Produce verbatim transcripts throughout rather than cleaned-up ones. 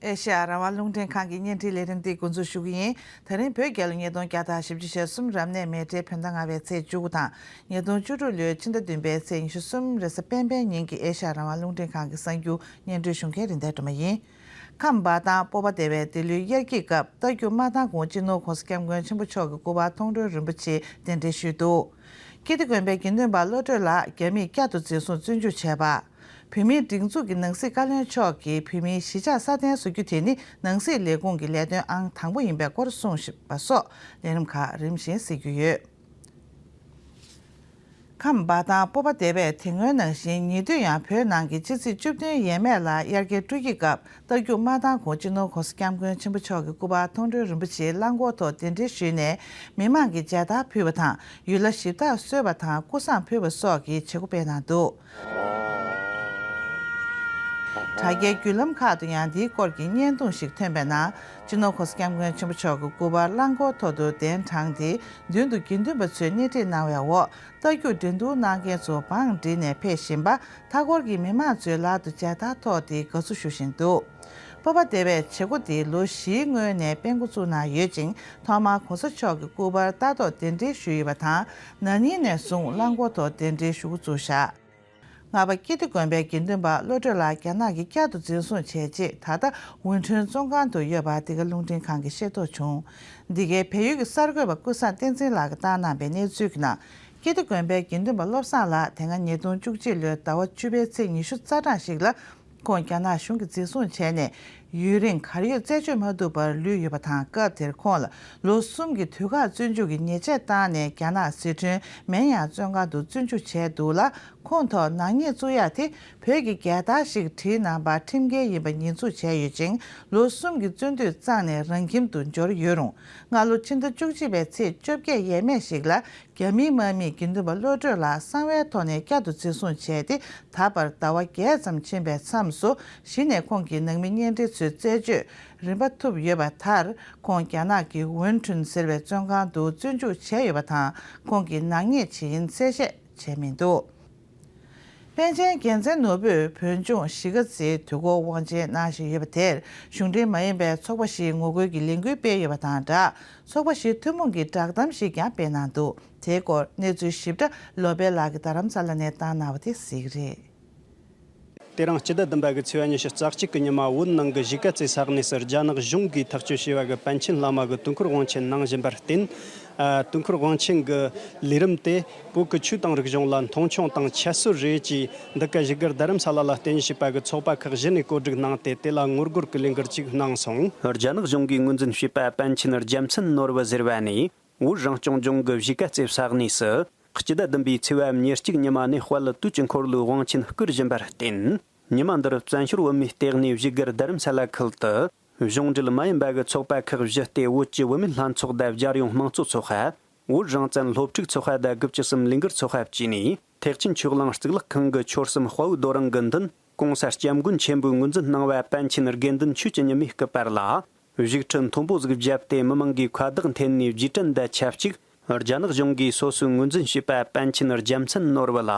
ཨེ་ཤེ་ཡ་རང་དབང་རླུང་འཕྲིན་ཁང་གི་བརྙན་འཕྲིན་ལས་རིམ་འདི་འགོ་འཛུགས་ཞུ་གི་ཡིན། ད་རིང་བོད་རྒྱལ་ལོ་ཉིས་སྟོང་བརྒྱ་དང་བཞི་བཅུ་ཞེ་གསུམ་རབ་གནས་མེ་སྤྲེལ་བོད་ཟླ་ལྔ་པའི་ཚེས་བཅུ་དགུ་དང་ཉིས་སྟོང་བཅུ་དྲུག་ལོའི་ཕྱི་ཟླ་བདུན་པའི་ཚེས་ཉི་ཤུ་གསུམ་རེས་གཟའ་སྤེན་པའི་ཉིན་གྱི་ཨེ་ཤེ་ཡ་རང་དབང་རླུང་འཕྲིན་ཁང་གི་གསར་འགྱུར་སྙན་སྒྲོན་ཞུ་མཁན་རིན་ལྡན་སྒྲོལ་མ་ཡིན། ཁམས་འབའ་ཐང་སྤོབས་པ་སྡེ་བའི་འདི་ལོའི་དབྱར་སྐྱིད་སྐབས་རྟ་རྒྱུག་མ་བཏང་གོང་སྤྱི་ནོར་༸གོང་ས་༸སྐྱབས་མགོན་ཆེན་པོ་མཆོག་གི་སྐུ་པར་མཐོང་གྲོལ་རིན་པོ་ཆེ་གདན་འདྲེན་ཞུས་འདུག་ཀིརྟི་དགོན་པའི་དགེ་འདུན་པ་བློ་གྲོས་ལགས་རྒྱ་མིས་བསྐྱར་དུ་འཛིན་བཟུང་བཙོན་འཇུག་བྱས་པ། བོད་མིའི་སྒྲིག་འཛུགས་ཀྱི་ནང་སྲིད་བཀའ་བློན་མཆོག་གིས་བོད་མིའི་གཞིས་ཆགས་སྲ་བརྟན་བཟོ་རྒྱུ་དེ་ནི་ནང་སྲིད་ལས་ཁུངས་ཀྱི་ལས་དོན་ཨང་དང་པོ་ཡིན་པའི་སྐོར་གསུངས་པ་སོགས་ལས་རིམ་ཁག་རིམ་བཞིན་གཟིགས་རྒྱུ་ཡོད། ཁམས་འབའ་ཐང་སྤོབས་པ་སྡེ་བས་དེ་སྔོན་ནང་བཞིན་ཉེ་དུས་ཡང་བོད་ནང་གི་ཕྱི་ཚེས་བཅུ་བདུན་ཡས་མས་ལ་དབྱར་ཁའི་སྤྲོ་སྐྱིད་སྐབས་རྟ་རྒྱུག་མ་བཏང་གོང་སྤྱི་ནོར་༸གོང་ས་༸སྐྱབས་མགོན་ཆེན་པོ་མཆོག་གི་སྐུ་པར་མཐོང་གྲོལ་རིན་པོ་ཆེའི་གླང་གོག་ཐོག་གདན་འདྲེན་ཞུས་ནས་མི་མང་གི་མཇལ་དར་ཕུལ་བ་དང་ཡུལ་ལྷ་གཞི་བདག་གསོལ་བ་དང་སྐུ་བསང་ཕུལ་བ་སོགས་ཀྱི་བྱེད་སྒོ་སྤེལ་གནང་འདུག་དྲ་རྒྱའི་བརྒྱུད་ལམ་ཁག་ཏུ་ཡང་འདིའི་སྐོར་གྱི་བརྙན་ཐུང་ཞིག་ཐོན་པའི་ནང་སྤྱི་ནོར་༸གོང་ས་༸སྐྱབས་མགོན་ཆེན་པོ་མཆོག་གི་སྐུ་པར་གླང་གོག་ཐོག་ཏུ་གདན་དྲངས་ཏེ་མདུན་དུ་དགེ་འདུན་པ་ཚོས་སྣེ་ཁྲིད་གནང་བའི་འོག་རྟ་རྒྱུག་འགྲན་བསྡུར་གནང་མཁན་ཚོ་བང་བསྒྲིགས་ནས་ཕེབས་བཞིན་པ་མཐའ་འཁོར་གྱི་མི་མང་ཚོའི་ལག་ཏུ་མཇལ་དར་ཐོགས་ཏེ་དགའ་བསུ་ཞུ་བཞིན་འདུག་སྤོབས་པ་སྡེ་བས་བྱེད་སྒོ་འདི་ལོ་བཞིའི་སྔོན་ནས་སྤེལ་འགོ་བཙུགས་གནང་ཡོད་ཅིང་ཐོག་མར་གོང་ས་མཆོག་གི་སྐུ་པར་ལྟ་རྟོག་གདན་འདྲེན་ཞུས་ཡོད་པ་དང་ན་ནིང་ནས་བཟུང་གླང་གོག་ཐོག་གདན་འདྲེན་ཞུ་འགོ་བཙུགས་བཞག་ལྔ་པ་ཀིརྟི་དགོན་པའི་དགེ་འདུན་པ་བློ་གྲོས་ལགས་རྒྱ་ནག་གིས་བསྐྱར་དུ་འཛིན་བཟུང་བྱས་རྗེས་ད་ལྟ་ཝུན་ཁྲོན་བཙོན་ཁང་དུ་ཡོད་པ་འདི་ག་རླུང་འཕྲིན་ཁང་གིས་ཤེས་རྟོགས་བྱུང་། འདི་གའི་བལ་ཡུལ་གྱི་གསར་འགོད་པ་ཀུན་བཟང་བསྟན་འཛིན་ལགས་ཀྱིས་བཏང་གནང་པའི་གནས་ཚུལ་གྱི་ནང་ཀིརྟི་དགོན་པའི་དགེ་འདུན་པ་བློ་བཟང་ལགས་དེ་སྔ་ཉིས་སྟོང་བཅུ་གཅིག་ལོའི་ཟླ་བ་བཅུ་པའི་ཚེས་ཉི་ཤུ་རྩ་གྲངས་ཤིག་ལ་ཁོང་རྒྱ་ནག་གཞུང་གིས་འཛིན་བཟུང་བྱས་ནས་ཡུན་རིང་གར་ཡོད་རྩད་གཅོད་མ་ཐུབ་པར་ལུས་ཡོད་པ་དང་སྐབས་དེར་ཁོང་ལ་ལོ་གསུམ་གྱི་དུས་བཀག་བཙོན་འཇུག་གི་ཉེས་ཆད་བཏང་ནས་རྒྱ་ནག་ཟི་ཁྲོན་མེན་ཡང་བཙོན་ཁང་དུ་བཙོན་འཇུག་བྱས་འདུག་ལ། ཁོང་ཐོག་ནག་ཉེས་བཙུགས་ཡག་དེ་བོད་ཀྱི་རྒྱལ་དར་ཞིག་བྲིས་གནང་པར་ཁྲིམས་འགལ་ཡིན་པ་ཉེས་འཛུགས་བྱས་ཡོད་ཅིང་ལོ་གསུམ་གྱི་བཙོན་འདུས་བརྩམས་ནས་རང་ཁྱིམ་དུ་འབྱོར་ཡོད་རུང་སྔ་ལོ་ཕྱི་ཟླ་བཅུ་གཅིག་པའི་ཚེས་བཅོ་བརྒྱད་ཡས་མས་ཤིག་ལ་རྒྱ་མིའི་དམག་མིས་དགེ་འདུན་པ་བློ་གྲོས་ལགས་གསང་བའི་ཐོག་ནས་བསྐྱར་དུ་འཛིན་བཟུང་བྱས་ཏེ་ད་བར་ཟླ་བ་བརྒྱད་ཙམ་ཕྱིན་པའི་མཚམས་སུ་གཞི་ནས་ཁོང་གི་ནང་མི་གཉེན་འབྲེལ་ཚོའི་རྩད་གཅོད་རིམ་པ་ཐུབ་ཡོད་པ་མཐར་ཁོང་རྒྱ་ནག་གི་ཝུན་ཁྲུན་ཟེར་བའི་བཙོན་ཁང་དུ་བཙོན་འཇུག་བྱས་ཡོད་པ་དང་ཁོང་གི་ནག་ཉེས་ཇི་ཡིན་གསལ་བཤད་བྱས་མི་འདུག་པཎ་ཆེན་རྒྱལ་མཚན་ནོར་བུས་བོད་ལྗོངས་གཞིས་ཀ་རྩེའི་དུས་འཁོར་དབང་ཆེན་གནང་བཞིན་ཡོད་པ་དེར་གཞུང་འབྲེལ་མ་ཡིན་པའི་ཚོགས་པ་ཞིག་ངོ་རྒོལ་གྱི་ལས་འགུལ་སྤེལ་ཡོད་པ་དང་སྦྲགས་ཚོགས་པ་བཞིའི་ཐུན་མོང་གི་བསྒྲགས་གཏམ་ཞིག་ཀྱང་སྤེལ་གནང་འདུག་དེའི་སྐོར་གནས་ཚུལ་ཞིབ་ཕྲ་བློ་དཔལ་ལགས་ཀྱིས་རྡ་རམ་ས་ལ་ནས་བཏང་གནང་བ་དེ་གཟིགས་རེད། དེ་རིང་སྤྱི་ཟླ་བདུན་པ་གི་ཚེས་པ་ཉི་ཤུ་རྩ་གཅིག་གི་ཉི་མ་བོད་ནང་གི་གཞིས་ཀ་རྩེ་ས་གནས་སུ་རྒྱ་ནག་གཞུང་གིས་ཐག་གཅོད་བྱས་པ་གི་པཎ་ཆེན་བླ་མ་གི་དུས་འཁོར་དབང་ཆེན་གནང་བཞིན་པར་བརྟེན། ཨ། དུས་འཁོར་དབང་ཆེན་གྱི་ལས་རིམ་དེ་བོད་ཀྱི་ཆོས་དང་རིག་གཞུང་ལ་མཐོང་ཆུང་དང་ཁྱད་གསོད་རེད་ཅེས་འདི་ག་བཞུགས་སྒར་རྡ་རམ་ས་ལ་ལ་རྟེན་གཞི་བྱས་པ་གི་ཚོགས་པ་ཁག་བཞི་ནས་བཀོད་སྒྲིག་གནང་སྟེ་དེ་ལ་ངོ་རྒོལ་གྱི་ལས་འགུལ་ཅིག་གནང་སོང་། རྒྱ་ནག་གཞུང་གིས་ངོས་འཛིན་བྱས་པ་པཎ་ཆེན་རྒྱལ་མཚན་ནོར་བུ་ཟེར་བ་ནི། བོད་རང་སྐྱོང་ལྗོངས་ཀྱི་གཞིས་ཀ་རྩེ་ས་གནས་སུ། སྤྱི་ཟླ་བདུན་པའི་ཚེས་པ་ཉེར་གཅིག་ཉི་མ་ནས་དཔལ་དུས་ཀྱི་འཁོར་ལོའི་དབང་ཆེན་བསྐུར་བཞིན་པར་བརྟེན། ཉི་མ་འདིར་བཙན་བྱོལ་བོད་མིའི་ལྟེ་གནས་བཞུགས་སྒར་རྡ་རམ་ས་ལ་ཁུལ་དུ། གཞུང་འབྲེལ་མ་ཡིན་པ་གི་ཚོགས་པ་ཁག་བཞི་སྟེ་བོད་ཀྱི་བུད་མེད་ལྷན་ཚོགས་དང་རྒྱལ་ཡོངས་དམངས་གཙོ་ཚོགས་པ། བོད་རང་བཙན་སློབ་ཕྲུག་ཚོགས་པ་དང་དགུ་བཅུ་གསུམ་ལས་འགུལ་ཚོགས་པ་བཅས་ནས། ཐེག་ཆེན་ཆོས་གླིང་གཙུག་ལག་ཁང་གི་ཆོལ་གསུམ་དཔའ་བོའི་རྡོ་རིང་གི་མདུན། ༸གོང་ས་༸སྐྱབས་མགོན་ཆེན་པོས་ངོས་འཛིན་གནང་བ་པཎ་ཆེན་དགེ་འདུན་ཆོས་ཀྱི་ཉི་མའི་སྐུ་པར་ལ། བཞུགས་ཁྲི་མཐོན་པོ་ཟིག་བརྒྱབ་སྟེ་མི་མང་གིས་ཁ་བཏགས་འཐེན་ནས་རྗེས་དྲན་དང་ཆབས་ཅིག་རྒྱ་ནག་གཞུང་གིས་སོ་སོའི་ངོས་འཛིན་བྱས་པ་པཎ་ཆེན་རྒྱལ་མཚན་ནོར་བུ་ལ་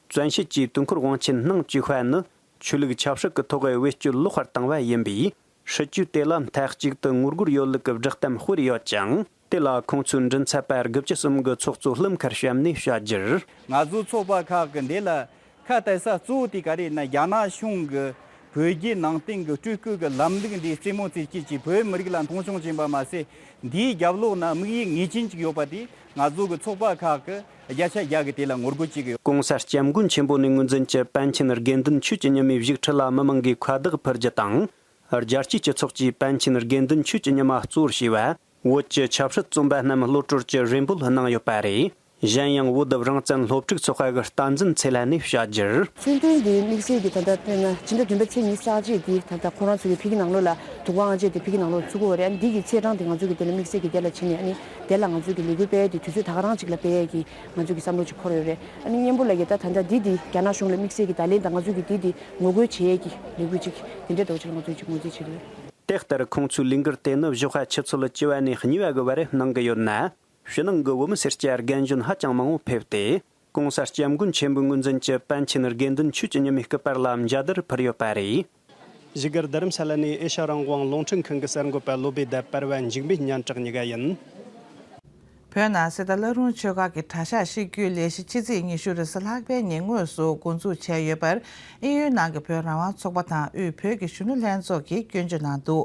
བཙན་ཤེད་ཀྱིས་དུས་འཁོར་དབང་ཆེན་གནང་བཅུག་པ་ནི་ཆོས་ལུགས་ཆབ་སྲིད་ཀྱི་ཐོག་བེད་སྤྱོད་ལོག་པར་བཏང་བ་ཡིན་པས། སྲིད་བྱུས་དེ་ལ་མཐའ་གཅིག་ཏུ་ངོ་རྒོལ་ཡོད་ལུགས་ཀྱི་བསྒྲགས་གཏམ་སྤེལ་ཡོད་ཅིང་། དེ་ལ་ཁོང་ཚོའི་མགྲིན་ཚབ་པ་དགུ་བཅུ་གསུམ་གྱིས་ཚོགས་གཙོ་ཀླུ་མཁར་བྱམས་ནས་བཤད་རྒྱུར། ང་ཚོའི་ཚོགས་པ་ཁག་གིས་འདི་ལ་ཁ་གཏད་ས་གཙོ་བོ་དེ་ག་རེ་ཡིན་ན། རྒྱ་ནག་གཞུང་གི་བོད་བརྒྱུད་ནང་བསྟན་གྱི་སྤྲུལ་སྐུ་གི་ལམ་ལུགས་འདི་རྩེད་མོ་རྩེ་སྤྱད་ཀྱིས་བོད་མི་རིགས་ལ་མཐོང་ཆུང་བྱས་པ་མ་ཟད། འདིའི་རྒྱབ་ལོགས་ན་དམིགས་ཡུལ་ངེས་ཅན་ཅིག་ཡོད་པ་དེ་ང་ཚོ་གི་ཚོགས་པ་ཁག་གིས་བརྒྱ་ཆ་བརྒྱ་གི་དེ་ལ་ངོ་རྒོལ་བྱེད་ཀྱི་ཡོད། ༸གོང་ས་༸སྐྱབས་མགོན་ཆེན་པོ་ནས་ངོས་འཛིན་གྱི་པཎ་ཆེན་དགེ་འདུན་ཆོས་ཀྱི་ཉི་མའི་བཞུགས་ཁྲི་ལ་མི་མང་གིས་ཁ་བཏགས་ཕུལ་རྒྱུ་དང་། རྒྱལ་སྤྱིའི་སྤྱི་ཚོགས་ཀྱིས་པཎ་ཆེན་དགེ་འདུན་ཆོས་ཀྱི་ཉི་མ་གཙོ་བོར་བྱས་པ། བོད་ཀྱི་ཆབ་སྲིད་བཙོན་པ་རྣམས་གློད་གྲོལ་གྱི་རེ་འབོད་གནང་ཡོད་པ་རེད། གཞན་ཡང་བོད་རང་བཙན་སློབ་ཕྲུག་ཚོགས་པ་གི་བསྟན་འཛིན་ཚེ་ལྷ་ནས་བཤད་རྒྱུར། མཚོན་དོན་འདི་དམིགས་བསལ་གྱི་ད་ལྟ་དཔེར་ན་ཕྱི་ཟླ་བདུན་པ་ཚེས་ཉི་ཤུ་རྩ་གཅིག་འདི་ད་ལྟ་ཁོ་རང་ཚོ་གི་ཕ་གི་ནང་ལོགས་ལ་འདུ་ཁང་དབང་ཆེན་དེ་ཕ་གི་ནང་ལོགས་ཚུགས་ཀྱི་ཡོད་རེད། ཨ་ནི་འདི་གི་ཚེས་གྲངས་དེ་ང་ཚོ་གི་དེ་ལ་དམིགས་བསལ་གྱི་དེ་ལ་བྱས་ནས་ཨ་ནི་དེ་ལ་ང་ཚོ་གི་ལས་འགུལ་སྤེལ་ཡས་དེ་དུས་ཚོད་ད་ག་རང་ཅིག་ལ་སྤེལ་ཡས་ཀྱི་ང་ཚོ་གི་བསམ་བློ་ཅིག་འཁོར་ཡོད་རེད། ཨ་ནི་སྙན་པོ་ལ་ཡ་ད་ད་ལྟ་འདི་འདི་རྒྱ་ནག་གཞུང་ལ་དམིགས་བསལ་གྱི་བརྡ་ལན་དང་ང་ཚོ་གི་འདི་འདི་ངོ་རྒོལ་བྱེད་ཡས་ཀྱི་ལས་འགུལ་ཅིག་དེ་འདྲའི་འདྲ་བོ་ཅིག་ལ་ང་ཚོ་ཅིག་ངོས་འཛིན་བྱེད་ཀྱི་ཡོད། དེ་ལྟར་ཁོང་ཚོའི་ལས་འགུལ་དེ་ནི་བཞི་པ་ཆུ་ཚོད་བཅུ་པ་ནས་གཉིས་པ་གི་བར་གནང་གི་ཡོད་ན། ཕྱི་ནང་གི་བོད་མི་སེར་སྐྱ་རྒན་གཞོན་ཧ་ཅང་མང་བོ་ཕེབས་ཏེ། ༸གོང་ས་༸སྐྱབས་མགོན་ཆེན་པོའི་ངོས་འཛིན་གྱི་པཎ་ཆེན་དགེ་འདུན་ཆོས་ཀྱི་ཉི་མའི་སྐུ་པར་ལ་མཇལ་དར་ཕུལ་ཡོད་པ་རེད། བཞུགས་སྒར་རྡ་རམ་ས་ལ་ནས་ཨེ་ཤ་རང་དབང་རླུང་འཕྲིན་ཁང་གི་གསར་འགོད་པ་བློ་བྷེ་དཱ་པར་བ་འཇིགས་མེད་སྙན་གྲགས་གཉིས་ཀ་ཡིན། བོད་ནང་གསེར་རྟ་བླ་རུང་ཆོས་སྒར་གྱི་གྲྭ་ཤག་བཤིག་རྒྱུའི་ལས་གཞི་ཕྱི་ཚེས་ཉི་ཤུ་རེས་གཟའ་ལྷག་པའི་ཉིན་དངོས་སུ་འགོ་འཛུགས་བྱས་ཡོད་པར། དབྱིན་ཡུལ་ནང་གི་བོད་རང་དབང་ཚོགས་པ་དང་དབུས་བོད་ཀྱི་གཞོན་ནུ་ལྷན་ཚོགས་ཀྱིས་སྐྱོན་བརྗོད་གནང་འདུག་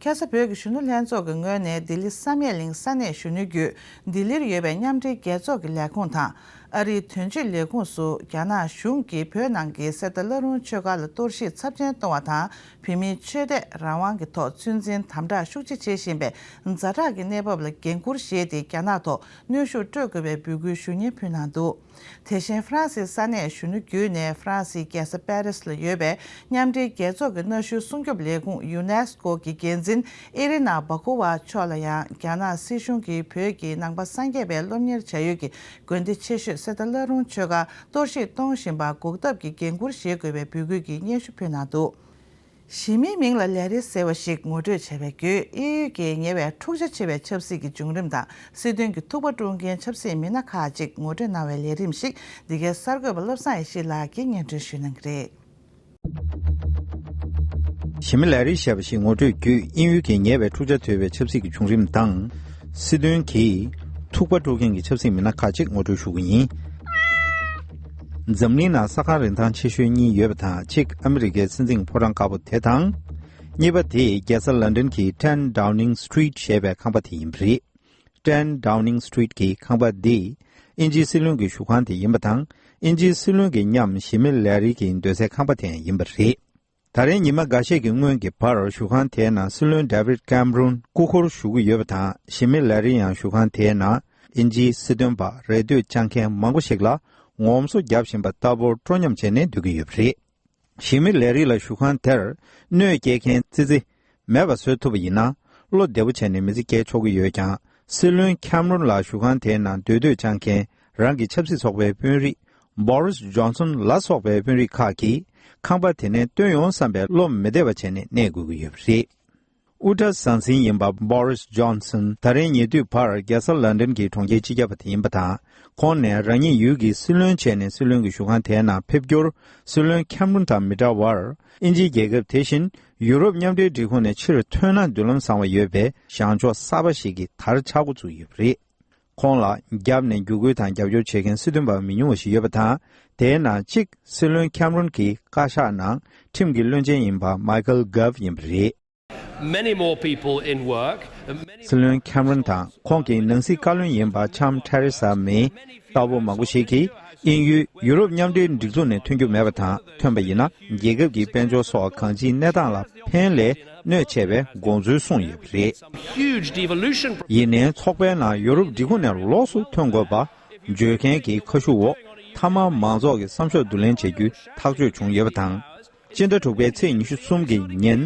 ཁ་སང་བོད་ཀྱི་གཞོན་ནུ་ལྷན་ཚོགས་ཀྱི་ངོས་ནས་ལྡི་ལི་བསམ་ཡས་གླིང་ས་གནས་གཞོན་ནུ་བརྒྱུད་ལྡི་ལིར་ཡོད་པའི་མཉམ་འབྲེལ་རྒྱལ་ཚོགས་ཀྱི་ལས་ཁུངས་དང་། ཨ་རིའི་དོན་གཅོད་ལས་ཁུངས་སུ་རྒྱ་ནག་གཞུང་གིས་བོད་ནང་གི་གསེར་རྟ་བླ་རུང་ཆོས་སྒར་ལ་གཏོར་བཤིག་ཚབས་ཆེན་གཏོང་བ་དང་། བོད་མིའི་ཆོས་དད་རང་དབང་གི་ཐོག་ཚོད་འཛིན་དམ་དྲག་ཤུགས་ཆེ་བྱེད་བཞིན་པའི་ཛ་དྲག་གི་གནས་བབ་ལ་འགན་འཁུར་བཞེས་ཏེ། རྒྱ་ནག་ཐོག་གནོན་ཤུགས་སྤྲོད་དགོས་པའི་འབོད་སྐུལ་ཞུ་སྙན་ཕུལ་གནང་འདུག་དེ་བཞིན་ཧྥ་རན་སིའི་ས་གནས་གཞོན་ནུ་བརྒྱུད་ནས་ཧྥ་རན་སིའི་རྒྱལ་ས་པེ་རིས་ལ་ཡོད་པའི་མཉམ་འབྲེལ་རྒྱལ་ཚོགས་ཀྱི་གནའ་ཤུལ་སྲུང་སྐྱོབ་ལས་ཁུངས་ཡུ་ནེས་ཀོ་གི་འགན་འཛིན་ཨེ་རི་ན་བྷ་ཀོ་ཝ་མཆོག་ལ་ཡང་རྒྱ་ནག་སྲིད་གཞུང་གིས་བོད་ཀྱི་ནང་པ་སངས་རྒྱས་པའི་སློབ་གཉེར་བྱ་ཡུལ་གྱི་དགོན་སྡེ་ཆེ་ཤོས་གསེར་རྟ་བླ་རུང་ཆོས་སྒར་གཏོར་བཤིག་གཏོང་བཞིན་པར་འགོག་ཐབས་ཀྱི་འགན་འཁུར་བཞེས་དགོས་པའི་འབོད་སྐུལ་གྱི་སྙན་ཞུ་ཕུལ་གནང་འདུག་གཞི་མིའི་མིང་ལ་ལས་རིགས་ཟེར་བ་ཞིག་ངོ་སྤྲོད་བྱས་པའི་བརྒྱུད། དབྱིན་ཡུལ་གྱི་ཉེ་བའི་འཁྲུག་ཆ་ཆེ་བའི་ཆབ་སྲིད་ཀྱི་བྱུང་རིམ་དང་། སྲིད་དོན་གྱི་ཐུག་པ་དཀྲུག་མཁན་ཆབ་སྲིད་མི་སྣ་ཁག་ཅིག་ངོ་སྤྲོད་གནང་བའི་ལས་རིམ་ཞིག་འདི་གའི་གསར་འགོད་པ་བློ་བཟང་ཡེ་ཤེས་ལགས་ཀྱིས་སྙན་སྒྲོན་ཞུ་གནང་གི་རེད། གཞི་མི་ལས་རིགས་ཞེས་པ་ཞིག་ངོ་སྤྲོད་བརྒྱུད། དབྱིན་ཡུལ་གྱི་ཉེ་བའི་འཁྲུག་ཆ་དོད་པའི་ཆབ་སྲིད་ཀྱི་བྱུང་རིམ་དང་། སྲིད་དོན་གྱི་ཐུག་པ་དཀྲུག་མཁན་གྱི་ཆབ་སྲིད་མི་སྣ་ཁག་ཅིག་ངོ་སྤྲོད་ཞུ་གི་ཡིན། འཛམ་གླིང་ནང་ས་ཁང་རིན་ཐང་ཆེ་ཤོས་གཉིས་ཡོད་པ་དང་། གཅིག་ཨ་མི་རི་ཀའི་སྲིད་འཛིན་ཕོ་བྲང་དཀར་པོ་དེ་དང་། གཉིས་པ་དེ་རྒྱལ་ས་ལན་ཌན་གྱི་ཊེན་ཌའུ་ནིང་སི་ཊི་རིཊ་ཞེས་པའི་ཁང་པ་དེ་ཡིན་པ་རེད། ཊེན་ཌའུ་ནིང་སི་ཊི་རིཊ་གྱི་ཁང་པ་འདི་དབྱིན་ཇིའི་སྲིད་བློན་གྱི་བཞུགས་ཁང་དེ་ཡིན་པ་དང་། དབྱིན་ཇིའི་སྲིད་བློན་གྱི་མཉམ་གཞི་མི་ལས་རིགས་ཀྱི་སྡོད་སའི་ཁང་པ་དེ་ཡང་ཡིན་པ་རེད། ད་རེས་ཉི་མ་འགའ་ཤས་ཀྱི་སྔོན་གྱི་བར་བཞུགས་ཁང་དེའི་ནང་སྲིད་བློན་ཌེ་བིད་ཀེམ་རོན་སྐུ་འཁོར་བཞུགས་ཀྱི་ཡོད་པ་དང་། གཞི་མི་ལས་རིགས་ཡང་བཞུགས་ཁང་དེའི་ནང་དབྱིན་ཇིའི་སྲིད་དོན་པ་རེ་ལྟོས་བཅང་མཁན་མང་པོ་ཞིག་ལ་ངོམ་སོ་བརྒྱབ་བཞིན་པ་ལྟ་བུར་སྤྲོ་ཉམས་བྱས་ནས་སྡོད་ཀྱི་ཡོད་པ་རེད། གཞི་མི་ལས་རིགས་ལ་བཞུགས་ཁང་དེར་གནོད་སྐྱེལ་མཁན་ཙི་ཙི་མེད་པ་བཟོ་ཐུབ་པ་ཡིན་ན། བློ་བདེ་པོ་བྱས་ནས་མི་ཚེ་སྐྱེལ་ཆོག་གི་ཡོད་ཀྱང་། སྲིད་བློན་ཁེམ་རོན་ལགས་བཞུགས་ཁང་དེའི་ནང་སྡོད་འདོད་བཅངས་མཁན་རང་གི་ཆབ་སྲིད་ཚོགས་པའི་དཔོན་རིགས་བྷོ་རིས་ཇོན་སོན་ལ་སོགས་པའི་དཔོན་རིགས་ཁག་གིས་ཁང་པ་དེ་ནས་བཏོན་ཡོང་བསམ་པའི་བློ་མི་བདེ་བ་བྱས་ནས་གནས་དགོས་ཀྱི་ཡོད་པ་རེད། དབུ་གྲལ་ཟང་ཟིང་ཡིན་པ་བྷོ་རིས་ཇོན་སོན་ད་རེས་ཉེ་དུས་བར་རྒྱལ་ས་ལན་ཌན་གྱི་གྲོང་ཁྱེར་སྤྱི་ཁྱབ་པ་དེ་ཡིན་པ་དང་། ཁོང་ནས་རང་ཉིད་ཡུལ་གྱི་སྲིད་བློན་བྱས་ནས་སྲིད་བློན་གྱི་བཞུགས་ཁང་དེའི་ནང་ཕེབས་རྒྱུར། སྲིད་བློན་ཁེམ་རོན་དང་མི་འདྲ་བར། དབྱིན་ཇིའི་རྒྱལ་ཁབ་དེ་བཞིན་ཡུ་རོབ་མཉམ་འབྲེལ་སྒྲིག་ཁོངས་ནས་ཕྱིར་ཐོན་ན་མདུན་ལམ་བཟང་བ་ཡོད་པའི་བཞེངས་ཕྱོགས་གསར་པ་ཞིག་གི་དར་ཆག་འགོ་བཙུགས་ཡོད་པ་རེད། ཁོང་ལ་རྒྱབ་ནས་བརྒྱུད་སྐུལ་དང་རྒྱབ་སྐྱོར་བྱེད་མཁན་སྲིད་དོན་པ་མི་ཉུང་བ་ཞིག་ཡོད་པ་དང་། དེའི་ནང་གཅིག་སྲིད་བློན་ཁེམ་རོན་གྱི་བཀའ་ཤག་ནང་ཁྲིམས་ཀྱི་བློན་ཆེན་ཡིན་པ་མའི་ཁལ་གྷབ་ཡིན་པ་རེད། Many more people in work, and many སྲིད་བློན་ཁེམ་རོན་དང་ཁོང་གི་ནང་སྲིད་བཀའ་བློན་ཡིན་པ་ལྕམ་ཐེ་རེ་ས་མེ་ལྟ་བུ་མང་པོ་ཞིག་གིས་དབྱིན་ཡུལ་ཡུ་རོབ་མཉམ་འབྲེལ་སྒྲིག་འཛུགས་ནས་ཐོན་རྒྱུ་མེད་པ་དང་། ཐོན་པ་ཡིན་ན་རྒྱལ་ཁབ་ཀྱི་དཔལ་འབྱོར་སོགས་གང་ཅིའི་གནས་སྟངས་ལ་ཕན་ལས་གནོད་ཆེ་བའི་དགོངས་ཚུལ་གསུངས་ཡོད་པ་རེད། Huge devolution. ཡིན་ནའི་ཚོགས་པའི་ནང་ཡུ་རོབ་སྒྲིག་ཁོངས་ནས་ལོགས་སུ་ཐོན་དགོས་པ་བརྗོད་མཁན་གྱི་ཁ་ཤུགས་འོག་མཐའ་མ་མང་ཚོགས་ཀྱི་བསམ་ཤོག་བསྡུ་ལེན་བྱེད་རྒྱུ་ཐག་གཅོད་བྱུང་ཡོད་པ་དང་། སྤྱི་ཟླ་དྲུག་པའི་ཚེས་ཉི་ཤུ་གསུམ་གྱི་ཉིན།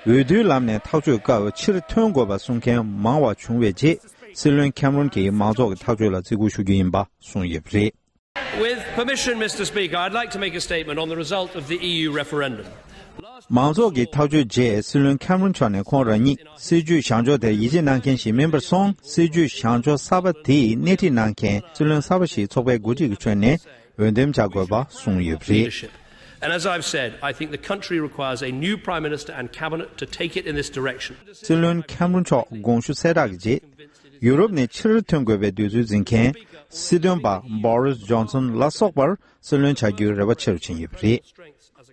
འོས་བསྡུའི་ལམ་ནས་ཐག་གཅོད་སྐབས་ཕྱིར་ཐོན་དགོས་པ་གསུང་མཁན་མང་བ་བྱུང་བའི་རྗེས། སྲིད་བློན་ཁེམ་རོན་གྱིས་མང་ཚོགས་ཀྱི་ཐག་གཅོད་ལ་བརྩི་བཀུར་ཞུ་རྒྱུ་ཡིན་པ་གསུངས་ཡོད་པ་རེད། With permission, Mister Speaker, I'd like to make a statement on the result of the E U referendum. མང་ཚོགས་ཀྱི་ཐག་གཅོད་རྗེས་སྲིད་བློན་ཁེམ་རོན་མཆོག་ནས་ཁོང་རང་ཉིད་སྲིད་ཇུས་བཞེངས་ཕྱོགས་དེར་ཡིད་ཆེས་གནང་མཁན་ཞིག་མིན་པར་སོང་། སྲིད་ཇུས་བཞེངས་ཕྱོགས་གསར་པ་དེས་སྣེ་ཁྲིད་གནང་མཁན་སྲིད་བློན་གསར་པ་ཞིག་ཚོགས་པའི་འགོ་ཁྲིད་ཀྱི་ཁྲོད་ནས་འོས་འདེམས་བྱ་དགོས་པ་གསུངས་ཡོད་པ་རེད། Leadership. And as I've said, I think the country requires a new Prime Minister and Cabinet to take it in this direction. སྲིད་བློན་ཁེམ་རོན་མཆོག་དགོངས་ཞུ་གསལ་བསྒྲགས་ཀྱི་རྗེས། ཡུ་རོབ་ནས་ཕྱིར་ཐོན་དགོས་པའི་འདོད་ཚུལ་འཛིན་མཁན་སྲིད་དོན་པ་བྷོ་རིས་ཇོན་སོན་ལ་སོགས་པར་སྲིད་བློན་བྱ་རྒྱུའི་རེ་བ་ཆེ་རུ་ཕྱིན་ཡོད་པ་རེད།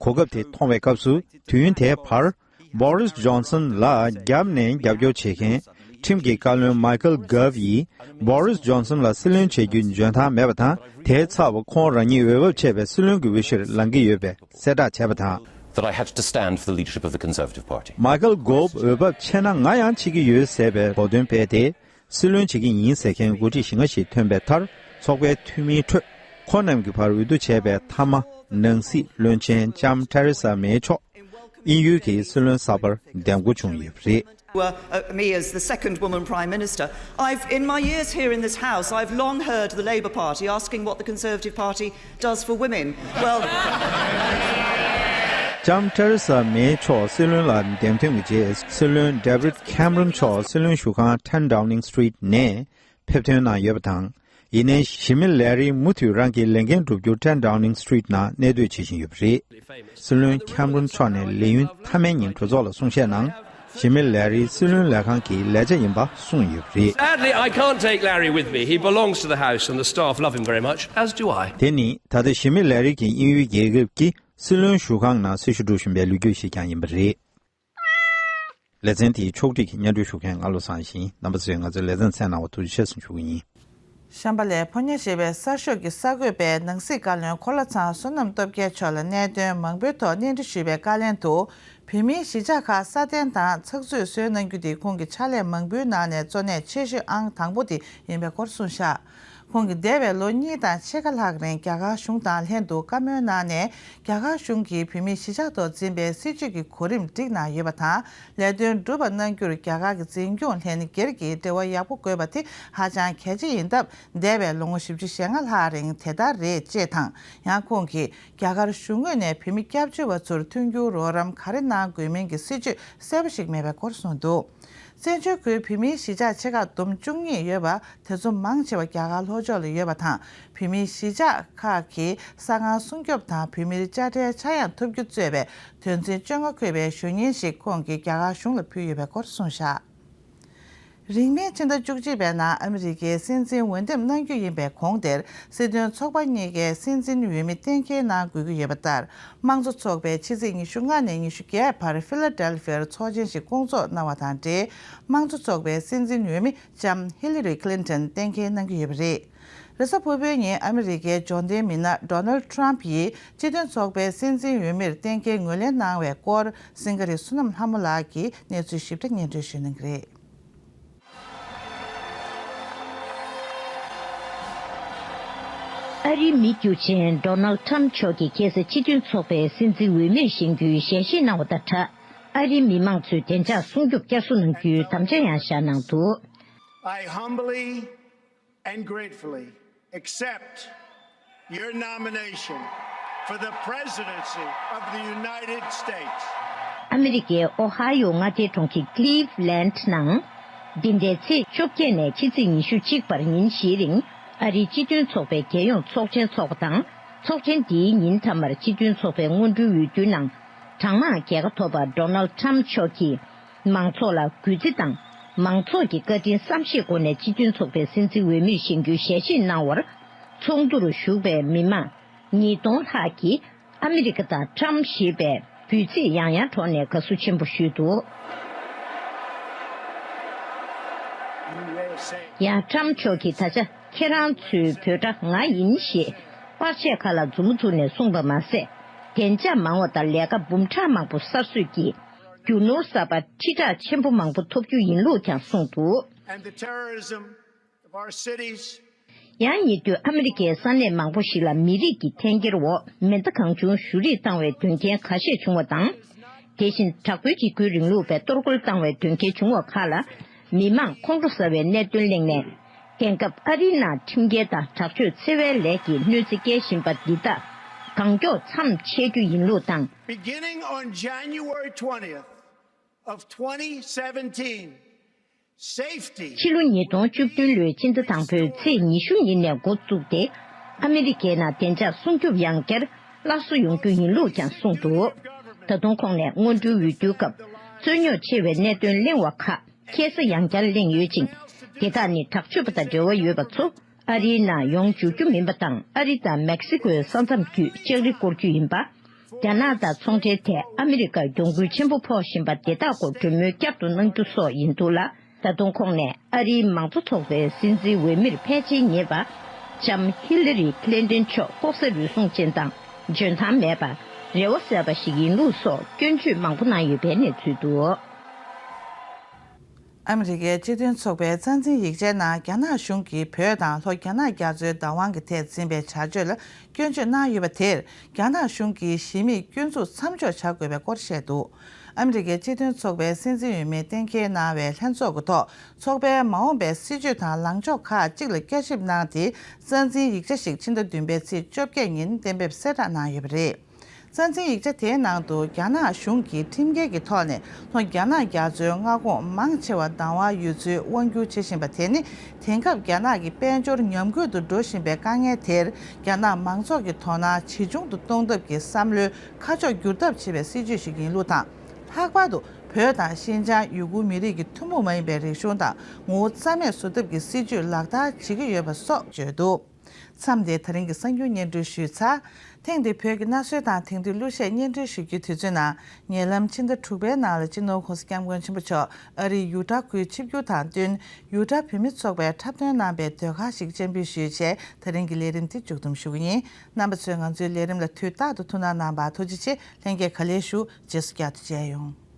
གོ་སྐབས་དེ་མཐོང་བའི་སྐབས་སུ། དུས་ཡུན་དེའི་བར། བྷོ་རིས་ཇོན་སོན་ལ་རྒྱབ་ནས་རྒྱབ་སྐྱོར་བྱེད་མཁན་ཁྲིམས་ཀྱི་བཀའ་བློན་མའི་ཁལ་གྷབ་ཡིས་བྷོ་རིས་ཇོན་སོན་ལ་སྲིད་བློན་བྱེད་རྒྱུའི་འཇོན་ཐང་མེད་པ་དང་། དེའི་ཚབ་ཁོང་རང་ཉིད་འོས་བབ་ཆེ་བའི་སྲིད་བློན་གྱི་འོས་གཞིར་ལངས་ཀྱི་ཡོད་པའི་གསལ་བསྒྲགས་བྱས་པ་དང་། That I had to stand for the leadership of the Conservative Party. མའི་ཁལ་གྷབ་འོས་བབ་ཆེ་ན་ང་ཡང་ཆེ་གི་ཡོད་ཟེར་བའི་གོ་དོན་སྤེལ་ཏེ། སྲིད་བློན་བྱེད་ཀྱི་ཡིན་ཟེར་མཁན་འགོ་ཁྲིད་བཞི་ལྔ་ཞིག་ཐོན་པའི་མཐར། ཚོགས་པའི་འཐུས་མིའི་ཁྲོད་ཁོང་རྣམས་ཀྱི་བར་འོས་བསྡུ་བྱས་པའི་མཐའ་མ་ནང་སྲིད་བློན་ཆེན་ལྕམ་ཐེ་རེ་ས་མེ་མཆོག་དབྱིན་ཡུལ་གྱི་སྲིད་བློན་གསར་པར་འདེམས་བསྐོ་བྱུང་ཡོད་པ་རེད། Well, uh, me as the second woman Prime Minister, I've, in my years here in this House, I've long heard the Labour Party asking what the Conservative Party does for women. Well, ལྕམ་ཐེ་རེ་ས་མེ་མཆོག་སྲིད་བློན་ལ་འདེམས་ཐོན་གྱི་རྗེས། སྲིད་བློན་ཌེ་བིད་ཁེམ་རོན་མཆོག་སྲིད་བློན་བཞུགས་ཁང་ཊེན་ཌའུ་ནིང་སི་ཊི་རིཊ་ནས་ཕེབས་ཐོན་གནང་ཡོད་པ་དང་། ཡིན་ནའི་ཞི་མི་ལེ་རི་མུ་མཐུད་རང་གི་ལས་འགན་བསྒྲུབ་རྒྱུར་ten Downing Street ནང་གནས་སྡོད་བྱེད་བཞིན་ཡོད་པ་རེད། སྲིད་བློན་Cameron་མཆོག་ནས་ལས་ཡུན་མཐའ་མའི་ཉིན་གྲོས་ཚོགས་ལ་གསུང་བཤད་ནང་། ཞི་མི་ལེ་རི་སྲིད་བློན་ལས་ཁང་གི་ལས་བྱ་ཡིན་པ་གསུངས་ཡོད་པ་རེད། Sadly, I can't take Larry with me. He belongs to the House and the staff love him very much, as do I. དེ་ནི་ད་ལྟ་ཞི་མི་ལེ་རི་གི་དབྱིན་ཡུལ་རྒྱལ་ཁབ་ཀྱི་སྲིད་བློན་བཞུགས་ཁང་ནང་སྲི་ཞུ་སྒྲུབ་བཞིན་པའི་ལོ་རྒྱུས་ཤིག་ཀྱང་ཡིན་པ་རེད། ལེ་ཚན་དེའི་ཕྱོགས་སྒྲིག་གིས་སྙན་སྒྲོན་ཞུ་མཁན་ང་བློ་བཟང་ཡིན། རྣམ་པ་ཚོས་ང་ཚོའི་ལེ་ཚན་གསན་གནང་བར་ཐུགས་རྗེ་ཆེ་ཞུ་གི་ཡིན། ཤམ་བྷ་ལའི་ཕོ་ཉ་ཞེས་པའི་གསར་ཤོག་གི་གསར་འགོད་པས་ནང་སྲིད་བཀའ་བློན་འཁོར་ལོ་ཚང་བསོད་ནམས་སྟོབས་རྒྱལ་མཆོག་ལ་གནད་དོན་མང་པོའི་ཐོག་གནས་འདྲི་ཞུས་པའི་བཀའ་ལན་དུ། བོད་མིའི་གཞིས་ཆགས་ཁག་སྲ་བརྟན་དང་ཚགས་ཚུད་བཟོས་གནང་རྒྱུ་དེ་ཁོང་གི་ཕྱག་ལས་མང་པོའི་ནང་ནས་གཙོ་གནད་ཆེ་ཤོས་ཨང་དང་པོ་དེ་ཡིན་པའི་སྐོར་གསུངས་བཞག་ཁོང་གིས་འདས་པའི་ལོ་གཉིས་དང་ཕྱེད་ཀ་ལྷག་རིང་རྒྱ་གར་གཞུང་དང་ལྷན་དུ་བཀའ་མོལ་གནང་ནས། རྒྱ་གར་གཞུང་གིས་བོད་མིའི་གཞིས་ཆགས་ཐོག་འཛིན་པའི་སྲིད་བྱུས་ཀྱི་གོ་རིམ་བསྒྲིགས་གནང་ཡོད་པ་དང་། ལས་དོན་སྒྲུབ་པ་གནང་རྒྱུར་རྒྱ་གར་གྱི་འཛིན་སྐྱོང་ལྷན་སྒེར་གྱིས་འབྲེལ་བ་ཡག་པོ་དགོས་པ་དེ་ཧ་ཅང་གལ་ཆེ་ཡིན་སྟབས། འདས་པའི་ལོ་ངོ་བཞི་བཅུ་ཞེ་ལྔ་ལྷག་རིང་དེ་ལྟར་རེད་ཅེས་དང་། ཡང་ཁོང་གིས་རྒྱ་གར་གཞུང་ངོས་ནས་བོད་མི་སྐྱབས་བཅོལ་བ་ཚོར་མཐུན་འགྱུར་རོགས་རམ་ག་རེ་གནང་དགོས་མིན་གྱི་སྲིད་བྱུས་གསལ་པོ་ཞིག་མེད་པའི་སྐོར་གསུངས་འདུག་བཙན་བྱོལ་ཁུལ་བོད་མིའི་གཞིས་ཆགས་ཆེ་ཁག་བསྡོམས་བཅུ་གཉིས་ཡོད་པ། དེ་ཚོ་མང་ཆེ་བ་རྒྱ་གར་ལྷོ་ཕྱོགས་ལ་ཡོད་པ་དང་། བོད་མིའི་གཞིས་ཆགས་ཁག་གི་ས་ཁང་སྲུང་སྐྱོབ་དང་བོད་མིར་དཔྱ་ཁྲལ་ཆག་ཡང་ཐོབ་རྒྱུ་གཙོས་པའི་དོན་ཚན་བཅོ་ལྔ་འཁོད་པའི་ཞུ་སྙན་ཞིག་ཁོང་གིས་རྒྱ་གར་གཞུང་ལ་ཕུལ་ཡོད་པའི་སྐོར་གསུངས་བཞག་རིང་མིན་ཕྱི་ཟླ་བཅུ་གཅིག་པའི་ནང་ཨ་མི་རི་ཀའི་སྲིད་འཛིན་འོས་འདེམས་གནང་རྒྱུ་ཡིན་པའི་གོང་དེར་སྲིད་དོན་ཚོགས་པ་གཉིས་ཀའི་སྲིད་འཛིན་འོས་མི་གཏན་འཁེལ་གནང་དགོས་ཀྱི་ཡོད་པ་ལྟར། དམངས་གཙོ་ཚོགས་པས་ཕྱི་ཚེས་ཉི་ཤུ་ལྔ་ནས་ཉི་ཤུ་བརྒྱད་བར་ཕི་ལ་ཌེལ་ཕི་ཡར་ཚོགས་ཆེན་ཞིག་བསྐོང་ཚོགས་གནང་བ་དང་འབྲེལ། དམངས་གཙོ་ཚོགས་པའི་སྲིད་འཛིན་འོས་མི་ལྕམ་ཧི་ལི་རི་ཁི་ལིན་ཏོན་གཏན་འཁེལ་གནང་གི་ཡོད་པ་རེད། རེས་གཟའ་ཕུར་བུའི་ཉིན་ཨ་མི་རི་ཀའི་འབྱོར་ལྡན་མི་སྣ་ཌོ་ནལ་ཌི་ཊརམ་ཕི་ཡིས་སྤྱི་མཐུན་ཚོགས་པའི་སྲིད་འཛིན་འོས་མིར་གཏན་འཁེལ་ངོས་ལེན་གནང་བའི་སྐོར་སེང་ག་རི་བསོད་ནམས་ལྷ་མོ་ལགས་ཀྱིས་གནས་ཚུལ་ཞིབ་ཕྲ་སྙན་སྒྲོན་ཞུ་གནང་གི་རེད། ཨ་རིའི་མི་རྒྱུ་ཆེན་ཌོ་ནལ་ཌི་ཊརམ་ཕི་མཆོག་གིས་ཁ་སང་སྤྱི་མཐུན་ཚོགས་པའི་སྲིད་འཛིན་འོས་མིར་བཞེངས་རྒྱུའི་ཞལ་བཞེས་གནང་བ་དང་སྦྲགས། ཨ་རིའི་མི་མང་ཚོས་བདེ་འཇགས་སྲུང་སྐྱོབ་བསྐྱར་གསོ་གནང་རྒྱུའི་དམ་བཅའ་ཡང་བཞག་གནང་འདུག I humbly and gratefully accept your nomination for the presidency of the United States. ཨ་མི་རི་ཀའི་ཨོ་ཧ་ཡོ་མངའ་སྡེའི་གྲོང་ཁྱེར་ཀི་ལིབ་ལེན་ཌི་ནང་། འདི་ཟླའི་ཚེས་བཅོ་བརྒྱད་ནས་ཕྱི་ཚེས་ཉི་ཤུ་གཅིག་བར་ཉིན་བཞིའི་རིང་ཨ་རིའི་སྤྱི་མཐུན་ཚོགས་པའི་རྒྱལ་ཡོངས་ཚོགས་ཆེན་འཚོགས་པ་དང་། ཚོགས་ཆེན་འདིའི་ཉིན་མཐའ་མར་སྤྱི་མཐུན་ཚོགས་པའི་སྔོན་འགྲོའི་འོས་བསྡུའི་ནང་གྲངས་མང་རྒྱལ་ཁ་ཐོབ་པ་ཌོ་ནལ་ཌི་ཊརམ་ཕི་མཆོག་གིས། མང་ཚོགས་ལ་གུས་བརྩི་དང་། མང་ཚོགས་ཀྱི་བཀའ་དྲིན་བསམ་ཤེས་སྒོ་ནས་སྤྱི་མཐུན་ཚོགས་པའི་སྲིད་འཛིན་འོས་མིར་བཞེངས་རྒྱུའི་ཞལ་བཞེས་གནང་བར། ཚོགས་འདུར་ཞུགས་པའི་མི་མང་ཉིས་སྟོང་ལྷག་གིས་ཨ་མི་རི་ཀ་དང་ཊམ་ཞེས་པའི་འབོད་ཚིག་ཡང་ཡང་སྒྲོག་ནས་དགའ་བསུ་ཆེན་པོ་ཞུས་འདུག་ཡང་ཊམ་མཆོག་གིས་ད་ཆ་ཁྱེད་རང་ཚོའི་འབོད་སྒྲ་ང་ཡིན་ཞེས་པར་ཆས་ཁ་ལ་མཛུབ་མོ་བཙུགས་ནས་གསུངས་པ་མ་ཟད། བདེ་འཇགས་མང་བ་དང་ལས་ཀ་འབུམ་ཕྲག་མང་པོ་གསར་བཟོས་ཀྱིས། རྒྱུ་ནོར་གསར་པ་ཁྲི་ཕྲག་ཆེན་པོ་མང་པོ་ཐོབ་རྒྱུ་ཡིན་ལུགས་ཀྱང་གསུངས་འདུག And the terrorism of our cities. ཡང་ཉེ་དུས་ཨ་མི་རི་ཀའི་ས་གནས་མང་པོ་ཞིག་ལ་མི་རིགས་ཀྱི་འཐེན་འཁྱེར་འོག་མེ་མདའ་གང་བྱུང་གཞུ་རེས་བཏང་བའི་དོན་རྐྱེན་ཁ་ཤས་བྱུང་བ་དང་། དེ་བཞིན་དྲག་པོའི་འཇིགས་སྐུལ་རིང་ལུགས་པས་གཏོར་རྒོལ་བཏང་བའི་དོན་རྐྱེན་བྱུང་བ་ཁག་ལ། མི་མང་ཁོང་ཁྲོ་ཟ་བའི་གནད་དོན་གླེང་ནས། དེང་སྐབས་ཨ་རིའི་ནང་ཁྲིམས་འགལ་དང་དྲག་སྤྱོད་འཚེ་བའི་ལས་ཀྱི་གནོད་འཚེ་སྐྱེལ་བཞིན་པ་འདི་དག་གང་མགྱོགས་མཚམས་ཆད་རྒྱུ་ཡིན་ལུགས་དང་། Beginning on January twentieth of twenty seventeen, safety. ཕྱི་ལོ་ཉིས་སྟོང་བཅུ་བདུན་ལོའི་སྤྱི་ཟླ་དང་པོའི་ཚེས་ཉི་ཤུ་ཉིན་ནས་འགོ་བཙུགས་ཏེ། ཨ་མི་རི་ཀའི་ནང་བདེ་འཇགས་སྲུང་སྐྱོབ་ཡང་བསྐྱར་སླར་གསོ་ཡོང་རྒྱུ་ཡིན་ལུགས་ཀྱང་གསུངས་འདུག་ད་དུང་ཁོང་ནས་སྔོན་འགྲོའི་འོས་བསྡུའི་སྐབས་རྩོད་རྙོག་ཆེ་བའི་གནད་དོན་གླེང་བ་ཁག་ཁ་སང་ཡང་བསྐྱར་གླེང་ཡོད་ཅིང་། དེ་དག་ནི་དྲག་སྤྱོད་པ་དང་འབྲེལ་བ་ཡོད་པ་ཚོ་ཨ་རིའི་ནང་ཡོང་འཇུག་རྒྱུ་མིན་པ་དང་། ཨ་རི་དང་མེག་སི་ཀོའི་ས་མཚམས་བརྒྱུད་ལྕགས་རི་བསྐོར་རྒྱུ་ཡིན་པ། རྒྱ་ནག་དང་ཚོང་འབྲེལ་ཐད་ཨ་མི་རི་ཀར་གྱོང་གུན་ཆེན་པོ་ཕོག་བཞིན་པ་དེ་དག་སྐོར་གྲོས་མོལ་བསྐྱར་དུ་གནང་རྒྱུ་སོགས་ཡིན་འདུག་ལ། ད་དུང་ཁོང་ནས་ཨ་རིའི་མང་གཙོ་ཚོགས་པའི་སྲིད་འཛིན་འོས་མིར་ཕལ་ཆེར་ཉེ་བ། ལྕམ་ཧི་ལི་རི་ཁི་ལིན་ཏོན་མཆོག་ལྐོག་ཟ་རུལ་སུངས་ཅན་དང་འཇོན་ཐང་མེད་པ། རེ་བ་ཟད་པ་ཞིག་ཡིན་ལུགས་སོགས་སྐྱོན་བརྗོད་མང་པོ་གནང་ཡོད་པའི་གནས་ཚུལ་འདུག་ཨ་མི་རི་ཀའི་སྤྱི་མཐུན་ཚོགས་པའི་རྩ་འཛིན་ཡིག་ཆའི་ནང་རྒྱ་ནག་གཞུང་གིས་བོད་དང་ལྷོ་རྒྱ་ནག་རྒྱ་མཚོའི་བདག་དབང་གི་ཐད་འཛིན་པའི་བྱ་སྤྱོད་ལ་སྐྱོན་བརྗོད་གནང་ཡོད་པ་དེར། རྒྱ་ནག་གཞུང་གིས་གཞི་མེད་སྐྱོན་འཛུགས་མཚམས་འཇོག་བྱ་དགོས་པའི་སྐོར་བཤད་འདུག་ཨ་མི་རི་ཀའི་སྤྱི་མཐུན་ཚོགས་པའི་སྲིད་འཛིན་འོས་མིར་གཏན་འཁེལ་གནང་བའི་ལྷན་ཚོགས་ཀྱི་ཐོག་ཚོགས་པའི་མ་འོངས་པའི་སྲིད་བྱུས་དང་ལངས་ཕྱོགས་ཁག་ཅིག་ལ་བསྐྱར་ཞིབ་གནང་སྟེ། རྩ་འཛིན་ཡིག་ཆ་ཞིག་ཕྱི་ཟླ་བདུན་པའི་ཚེས་བཅོ་བརྒྱད་ཉིན་གཏན་འབེབས་གསལ་བསྒྲགས་གནང་ཡོད་པ་རེད། རྩ་འཛིན་ཡིག་ཆ་དེའི་ནང་དུ། རྒྱ་ནག་གཞུང་གིས་ཁྲིམས་འགལ་གྱི་ཐོག་ནས་ལྷོ་རྒྱ་ནག་རྒྱ་མཚོའི་མངའ་ཁོངས་མང་ཆེ་བ་བདག་དབང་ཡོད་ཚུལ་དབང་བསྒྱུར་བྱེད་བཞིན་པ་དེ་ནི། དེང་སྐབས་རྒྱ་ནག་གི་དཔལ་འབྱོར་ཉམས་རྒུད་དུ་འགྲོ་བཞིན་པའི་དཀའ་ངལ་དེར། རྒྱ་ནག་མང་ཚོགས་ཀྱི་དོ་སྣང་ཇེ་ཆུང་དུ་གཏོང་ཐབས་ཀྱི་བསམ་བློའི་ཁ་ཕྱོགས་བསྒྱུར་ཐབས་བྱེད་པའི་སྲིད་བྱུས་ཤིག་ཡིན་ལུགས་དང་། ལྷག་པར་དུ་བོད་དང་ཤིན་ཅང་ཡུ་གུར་མི་རིགས་ཀྱི་ཐུན་མོང་མ་ཡིན་པའི་རིག་གཞུང་དང་ངོ་བོ་རྩ་མེད་བཟོ་ཐབས་ཀྱི་སྲིད་བྱུས་ལག་བསྟར་བྱེད་ཀྱི་ཡོད་པ་སོགས་བརྗོད་འདུག་མཚམས་འདིར་ད་རིང་གི་གསར་འགྱུར་སྙན་སྒྲོན་ཞུས་ཚར། ཐེངས་འདིའི་བོད་ཀྱི་གནའ་སྲོལ་དང་དེང་དུས་གླུ་གཞས་སྙན་སྒྲོན་ཞུ་རྒྱུའི་དུས་ཚོད་ནང་། ཉེ་ལམ་ཕྱི་ཟླ་དྲུག་པའི་ནང་ལ་སྤྱི་ནོར་༸གོང་ས་༸སྐྱབས་མགོན་ཆེན་པོ་མཆོག་ཨ་རིའི་ཡུ་ཊ་ཁུལ་ཆིབས་བསྒྱུར་དང་བསྟུན། ཡུ་ཊ་བོད་མི་ཚོགས་པས་འཁྲབ་སྟོན་གནང་པའི་ཟློས་གར་ཞིག་སྤྱན་འབུལ་ཞུས་རྗེས། ད་རིང་གི་ལས་རིམ་འདི་མཇུག་བསྡོམས་ཞུ་གི་ཡིན། རྣམ་པ་ཚོས་ང་ཚོའི་ལས་རིམ་ལ་དུས་རྟག་ཏུ་ཐུགས་སྣང་གནང་བར་ཐུགས་རྗེ་ཆེ། ལྷན་རྒྱས་ག་ལེར་བཞུགས། རྗེས་སུ་བསྐྱར་དུ་མཇལ་ཡོང་།